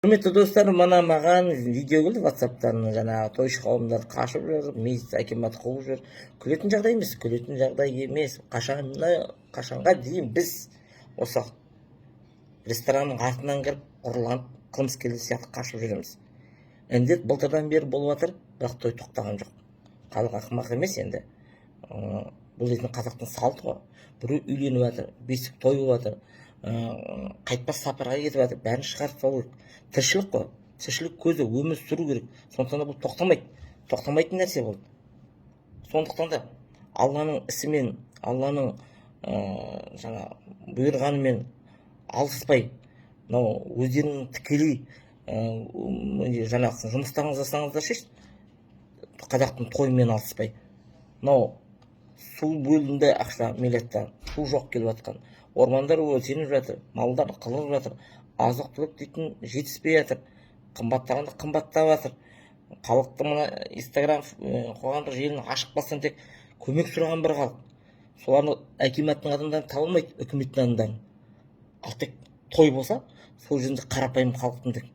Құрметті достар, мына маған видео келді ватсаптан. Жаңағы тойшы қауымдар қашып жүр, милиция, акимат қуып жүр. Күлетін жағдай емес, күлетін жағдай емес. Қашанға дейін біз осы ресторанның артынан кіріп, ұрланып, қылмыскерлер сияқты қашып жүреміз? Індет былтырдан бері болып жатыр, бірақ той тоқтаған жоқ. Халық ақымақ емес енді. Бұл дейтін қазақтың салты ғой. Біреу үйленіп жатыр, бесік той болып жатыр, қайтпас сапарға кетіп жатыр, бәрін шығарып салу керек. Тіршілік қой, тіршілік көзі, өмір сүру керек. Сондықтан да бұл тоқтамайды, тоқтамайтын нәрсе бұл. Сондықтан да Алланың ісімен, Алланың жаңа бұйырғанымен алыспай, мынау өздерінің тікелей жаңағы жұмыстарыңызды жасаңыздаршы, қазақтың тойымен алыспай. Мынау су бөлінді, ақша миллиардтан, су жоқ келіп жатқан, ормандар өртеніп жатыр, малдар қырылып жатыр, азық түлік дейтін жетіспей жатыр, қымбаттағанда қымбаттап жатыр. Халықты мына Инстаграм, қоғамдық желіні ашып қалсаң, тек көмек сұраған бір халық. Соларды акиматтың адамдарын таба алмайды, үкіметтің адамдарын. Ал тек той болса, сол жерде қарапайым халықтың тек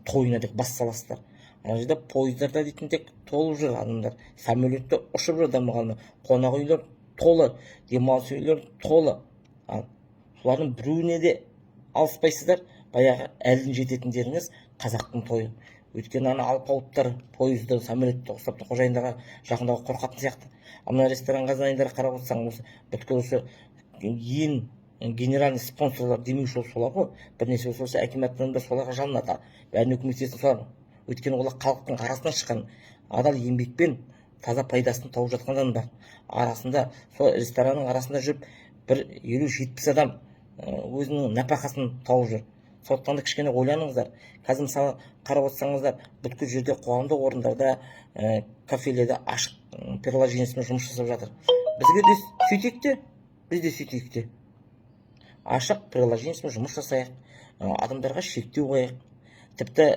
тойына тек бас саласыздар. Ана жерде пойыздарда дейтін тек толып жүр адамдар, самолетте ұшып жүр дамығаны, қонақ үйлер толы, демалыс үйлер толы. Ал солардың біреуіне де алыспайсыздар. Баяғы әлдің жететіндеріңіз қазақтың тойы. Өйткені ана алпауыттар пойызды, самолетті ұстап, қожайындарға жақындауға қорқатын сияқты. Ал мына ресторан хозяиндарға қарап отырсаң, осы бүткіл осы ең генеральный спонсорлар, демеуші солар ғой. Бір нәрсе болса, акиматтан да соларға жалынады, бәріне көмектесетін солар. Өйткені олар халықтың арасынан шыққан, адал еңбекпен таза пайдасын тауып жатқан адамдар. Арасында, сол ресторанның арасында жүріп, бір 50-70 адам өзінің нәпақасын тауып жүр. Сондықтан да кішкене ойланыңыздар. Қазір, мысалы, қарап отырсаңыздар, бүткіл жерде, қоғамдық орындарда, кафелерде ашық приложениесімен жұмыс жасап жатыр. Бізге де сөйтейік те, біз де сөйтейік те, ашық приложениесімен жұмыс жасайық, адамдарға шектеу қояйық, тіпті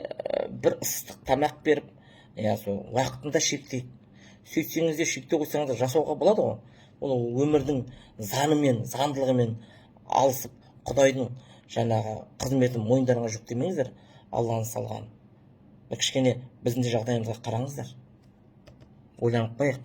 бір ыстық тамақ беріп, иә, сол уақытын да шектейік. Сөйтсеңіз де, шектеу қойсаңыз да, жасауға болады ғой. Ол өмірдің заңымен, заңдылығымен алысып, құдайдың жаңағы қызметін мойындарыңа жүктемеңіздер, Алланың салған. Бір кішкене біздің де жағдайымызға қараңыздар, ойланып қояйық.